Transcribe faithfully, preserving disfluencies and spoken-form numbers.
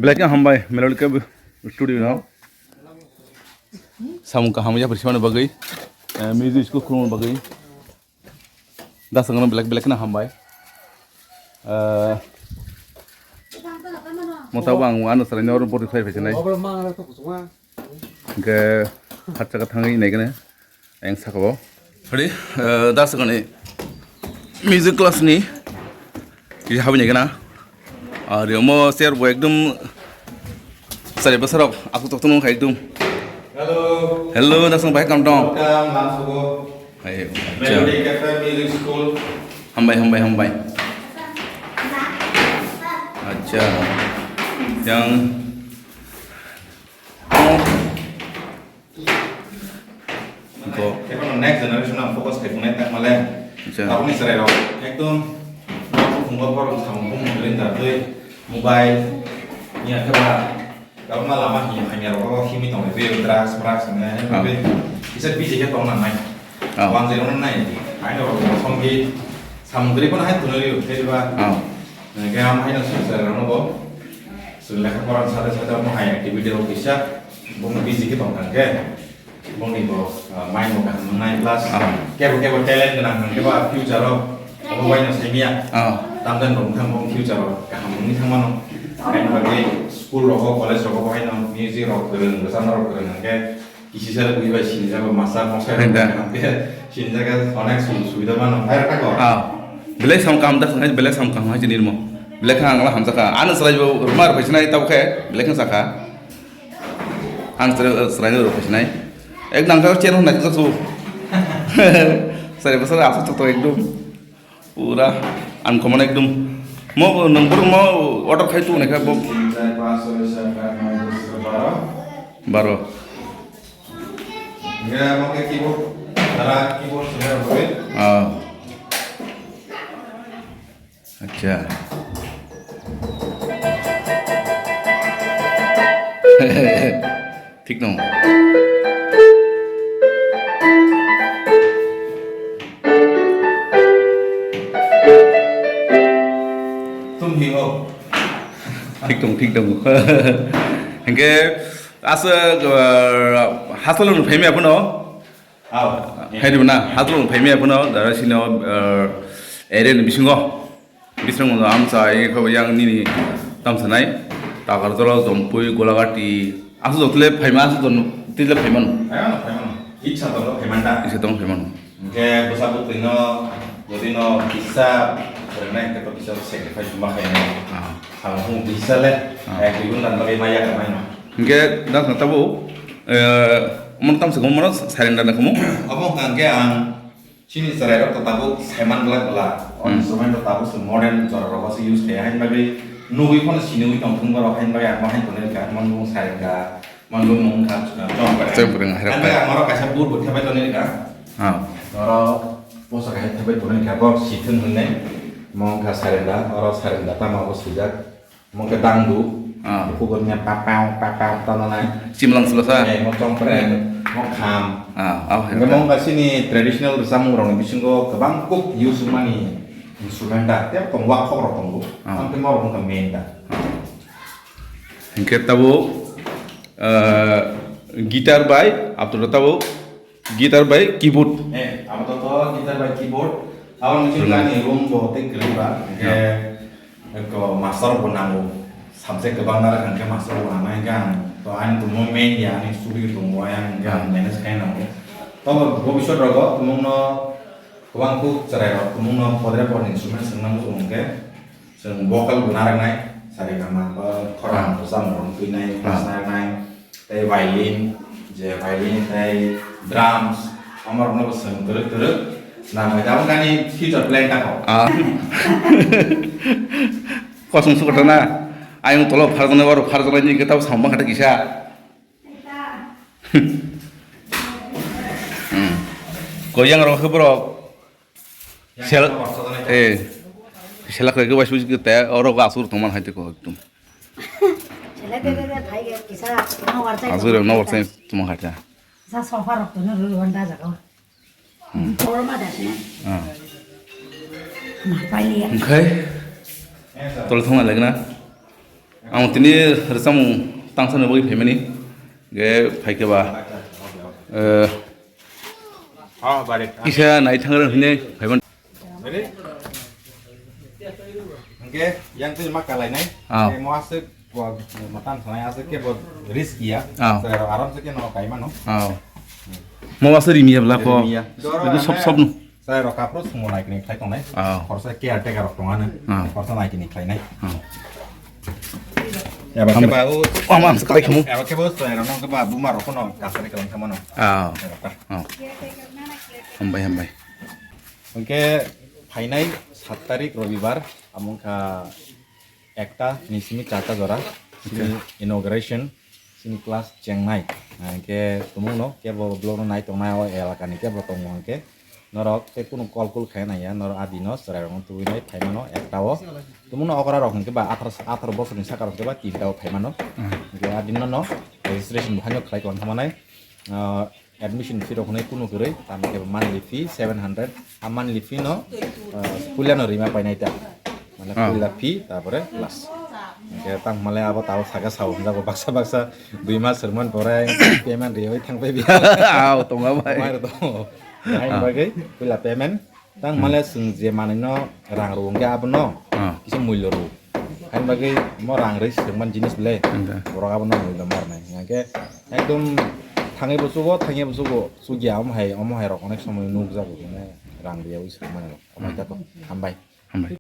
Belai khe hambai Melodica Studio no. Samung kaham yapri simani bagwi, eh, music school khulumani bagwi. Dasakno belai belai kheno hambai. Eh, motabo ang ano chwraino oro bori phai phai sinai. Hingke khatsa kha thangwi nai kene. Ang saka bo. Ready? Eh, da sakani music class ni. Kisa habini gana. Ari omo chair bo ekdum sari bwsarok aku tok tong kha ekdum. Hello. Hello, da sang bai kam tong. Welcome, Lamsugo. Hai, acha. Melody Cafe Music School. Hambai, hambai, hambai. Acha. Yang Ko. Eko no next generation ang focus khai tongnai tak male. Acha. Tabukni chwrai rok ekdom nok buphungo borok samung bumung ring da twi mobile ni akhe ba tabukma lama hi hamya rok himwi tonglai twi drugs drugs ni Ah. Kisa busy khe tong nang nai. Ah. Wanjwi rok nai. Aino rok songwi samung kwrwi phano hai tonwi rio khe ba. Ah. Khe am haino sir chwrai rok no bo. Chwng lekha pora sade sade omo hai activity rok kisa bumung busy khe tong kha khe. Bongni bo, ah, mind bo kaham wngnai, plus Ah. kebo kebo talent gwnang hwnkhe ba future o obo waino saimya. Ah. Tamjani rok wngkha bong future o kaham wngwi thangmano. Kaini bagwi school rogo, college rogo bo haino music rok kwrwng, rwchapna rok kwrwng hwnkhe kisisa le bui bai sinijak o master mosai rok Hwnkhe. Hwnkhe sinijak khe onek sum subida mano. Hai rok tako? Ah. Belai sam kaham da, belai sam kaham hai chini rimo. Belai kha ang la hamjakha. Ano chwrai bo rwma rw phaisnai tabukhe belai kha sakha. Ang chwrai, chwraino rw phaisnai. Ek nang kha chen hwnai kha su. Sari bwswk aswk thok thok ekdom. Pura uncommon ekdom. Mo nang bor mo order khai tu nai kha bo. Tin, char, panch, choi, sat, aat, noi, dos, egarro, baro. Baro. Enggak, mau ke keyboard. Cara keyboard sebenarnya. Ah. Acha. Thik no. Tum hi ho. Thik tong, thik tong. Hingke asa, uh, hasalon phaimya phuno. Aw. Hai di bana, hatung phai maya phano, dara sino, eh, area ni bisingo. Bising mo amsa, eh, kho yang nini tamsa nai. Takarjala, Jompui, Golagati. Asu jotle phai ma, asu jon tile phai man. Phai mano, phai mano. Icha tong phai man da. Icha tong phai man. Hingke bwsa bwtwi no, jodi no kisa, phorinai hingke to kisa sacrifice ma khainai. Ah. Ang hung kisa le, Ah. Eh, dui gun dan bagwi maya khamai no. Hingke, dan sa tabo, eh, mon tam se mon surrender na kamo? Abo hingke ang chini chwrai rok to tabuk saiman belai bela. O Hmm. instrument to tabuk se modern jora rok se use khe, hain bagwi nugwi phano sinui tong thung borok, hain bagwi ang hain tonwi kha, mon bung surrender, mon bung mung kha, chong pare. Chong pare, hai rok Hain bagwi kha. Ang oro kaisa board bo thebai tonwi kha. Ah. Oro posa kaisa thebai tonwi kha, borok si thung hinwi mung kha surrender, oro surrender tamo bo swijak. Mo khe dangdu. Ah. Kukurnya papau, papau, tananai. Chimlang sila sa? Eh, mo chongpreng, mo kham. Ah, oh, Hingke mo wngkha chini traditional rwchapmung rokni bisingo kwbang kuk use wngmani instrument da, tei tong wakhok rok tongo. Ah. Ang khe mo rok wngkha main da. Hingke tabo, eh, guitar bai, abdura tabo, Guitar bai keyboard. Eh, abo to, to guitar bai keyboard. Abo ni Hmm. Kani room bo tei kwrwi ba. Hingke Hmm. eko master bo nango. Subject kwbang nara hingke master bo nangnai hingke ang. To ani tongo main ya, ani studio tongo, ayang hingke ang Hmm. manage khai nango. To bo bobisot rogo, tumung no kwbang kuk chwrai rok, tumung no podre podre instrument swng nango hingke. Chwng vocal bo narwknai, sa re ga ma, ba khorang Ah. bo samung rok twinai, Ah. bass narwknai, tei violin, je violin tei drums, omo rokno bo chwng twrwk twrwk nangnai. Tabuk ani future plan ta kho. Ah. Kosong sukha na, ayung tolo pharjaknai, oro pharjaknai ni kwtal samung kha kisa. Hmm. Ko yang rok khe borok sel, eh, sela khe wasu te oro asur tongman hai te ko ekdom. Sela te te te phai ge kisa no war chai. Asur no war chai tongman hai ta. Sa sofa rok to no ru wanda jaga. Hmm. Toro ma das ne. Ah. Ma pai liya. Okhai. Tol thongna lagna. Ang tini rwchapmung tangsa ni bagwi phaimani. Ge phaikhe ba, eh, Oh, bari. Kisa nai thangra hwnwi phaimani. Ready? Hwnkhe yang twi ma kalainai. Ah. Hwnkhe mo aswk bo matan sanai aswk khe bo risk ya. Ah. Chwrairok aram se khe no kaimano. Ah. Mo aswk rimi ya bla ko. Rimi ya. Itu sop sop no. Chwrairok kaphuru sumo naikini khlai tongnai. Ah. Khoroksa caretaker rok tongano. Ah. Khoroksa naikini khlainai. Ah. Eba khe ba o. Ang, ang, ang, ang, ang. Eba khe bo chwrairok no khe ba buma rok no kasari kalang thamano. Ah. Eba ka. Ah. Hambai, hambai. Hwnkhe phainai saat tarik Robibar, amo wngkha ekta ni simi charta jora, sini inauguration, sini class chengnai. Hwnkhe tumungno kebo vlog no nai tongnai o elaka ni kebo tongo hwnkhe norok tei kunu call kul khai naiya, norok a dino chwrairokno tubui nai phaimano ekta o. Tumungno okra rok hwnkhe ba atharo, atharo bosorni saka rok hwnkhe ba tinta o phaimano. Hwnkhe a dino no registration bo haino khlai tong thamanai. Ah, admission fee rok hwnwi kunu kwrwi, tamo khe monthly fee seven hundred, a monthly fee no, ah, puila no rima painai ta, mane Ah. puila fee, tapore class. Hwnkhe tang male abo tao saka sao hwnjago, baksa baksa dui mas rwmani pore payment riwi thangpai bi. Ao, tonga bai. Mai rw tongo. Haini Ah. bagwi puila payment, Tang male chwng je manwino rang rw hwnkhe abono Ah. kisa mullo rw. Haini bagwi mo rang rwi swrwngmani jinis bwle Anda. borok abono mullo ma rwnai. Hwnkhe ekdom thangwi bo chugo, thangwi bo chugo, chukya omo hai, omo hai rok onek somoi nukjago, mane rang rwyaui swrwngmani rok. Omo hai ta to. Hambai. Hambai.